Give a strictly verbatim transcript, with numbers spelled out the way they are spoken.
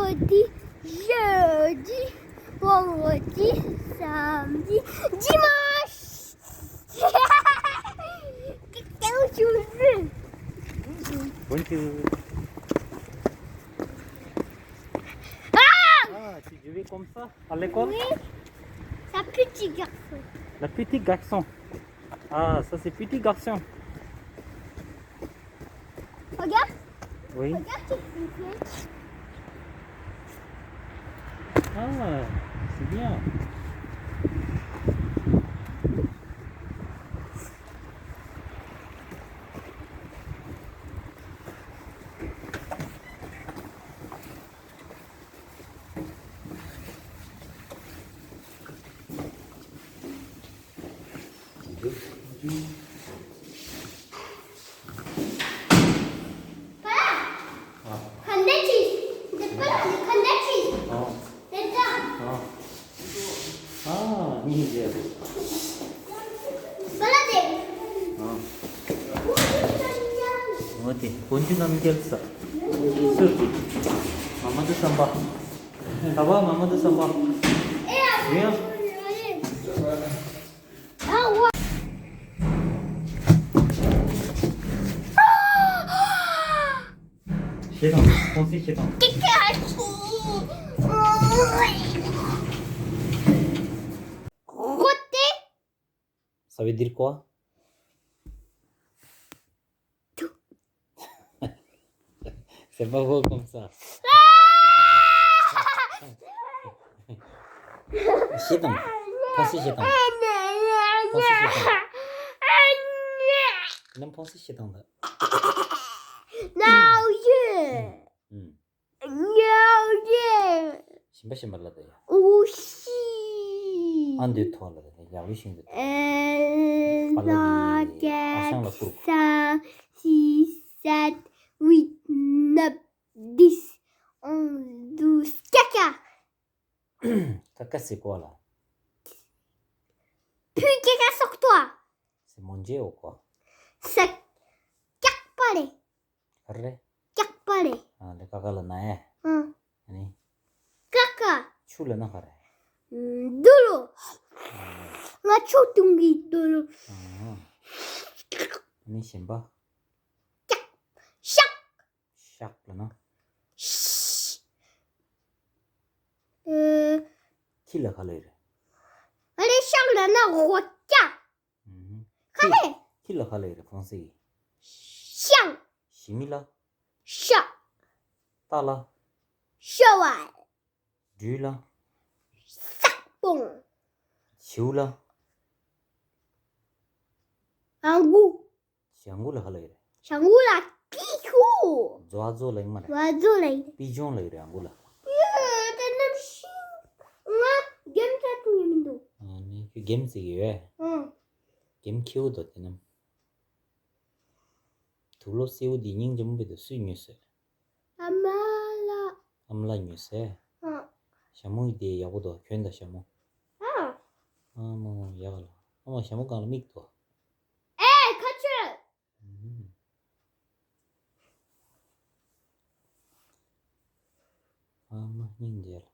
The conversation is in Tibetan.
Jeudi, jeudi, vendredi, samedi, dimanche. Quel jour? Bonjour. Ah, tu devais comme ça à l'école? Oui, c'est un petit garçon. Le petit garçon. Ah, ça c'est petit garçon. Regarde. Oui. Regarde ce qu'il fait. Ah, c'est bien. འོ་དེ་དཀོན་མཆོག་རྣམ་རྒྱལ་ས། སུ་རེད། མ་མ་དུ་བསམ་པ། ད་བ་མ་མ་དུ་བསམ་པ། ཡིན། ཞེ་སྡང་། ཁོང་ཚོའི་ཞེ་སྡང་། Ça veut dire quoi? C'est pas beau comme ça. ཞེ་སྡང་། ཁོང་ཚོའི་ཞེ་སྡང་། ཁོང་ཚོའི་ཞེ་སྡང་། ནམ་ཁོང་ཚོའི་ཞེ་སྡང་ད། ནའོ་ཡེ། ཨུམ། ཞིམ་པ་ཞིམ་པ་ལ་དེ་ཡ། ཨུ་ཤི། ཨ་འདོད་ཐོག་ལ་དེ་ཡག་པོ་ཤིང་དུ། ཨ་ལ་གི་ཨ་ཤང་ལ་ཀུར། Six, sept, huit, neuf, dix, onze, douze, caca. Caca, c'est quoi là? Pue caca sur toi. C'est manger ou quoi? C'est caca. ག་རེ། ཀྱག་པ་རེད། ཨ་ལེ་ཀ་ཀ་ལ་ན་ཡ། ཨ། ཨ་ནི། ཀ་ཀ། ཆུ་ལ་ན་ག་རེ། རྡོ་ལོ། ང་ཆུ་བཏུང་གི་རྡོ་ལོ། ཨ་ནི་གཞན་པ། ཀྱག་ཤག་ཤག་ལ་ན། ཤ། ཨ། ཁྱི་ལ་ག་ལ་ཡོད་རེད། ཨ་ལེ་ཤག་ལ་ན་འོ་ཀྱག་ཨུམ། ཁ་ལེ། ཁྱི་ལ་ག་ལ་ཡོད་རེད་ཧྥ་རན་སི་གི། ཤང་། ཞི་མི་ལ། ཤ། རྟ་ལ། ཤ་བ། སྦྲུལ་ལ། སག་པོང་། བྱིའུ་ལ། ཨང་གུ། བྱ་འགུ་ལ་ག་ལ་ཡོད་རེད། བྱ་འགུ་ལ་པི་ཆུ། ཛོ་ཛོ་ལ་ཡིན་མ་རེད། ཛོ་ཛོ་ལ་ཡིན། པི་ཅོང་ལ་ཡོད་རེད་ཨང་གུ་ལ། ཡ་དེ་ནམ་ཤི། ང་གེམ་ཆ་ཐུང་ཡིན་མི་འདུག་ཨ་ནི་ཁྱོད་གེམ་རྩེ་གི་ཡོད། ཨང་། གེམ་ཁེའུ་དོ་དེ་ནམ། དུག་ལོག་སེའུ་འདི་སྙིང་རྗེ་མོ་བེ་དོ་སུས་ཉོས་སོད། ཨ་མ་ལ། ཨ་མ་ལ་ཉོས་སོད། ཨ། ཞྭ་མོ་འདི་ཡག་པོ་དོ་གྱོན་དང་ཞྭ་མོ། ཨ། ཨ་མོ་ཡག་ལ། ཨ་མ་ཞྭ་མོ་གང་ལ་མིག་དོ། ཨེ་ཁ་ཆོད། ཨ་མ་སྙིང་རྗེ་ལ།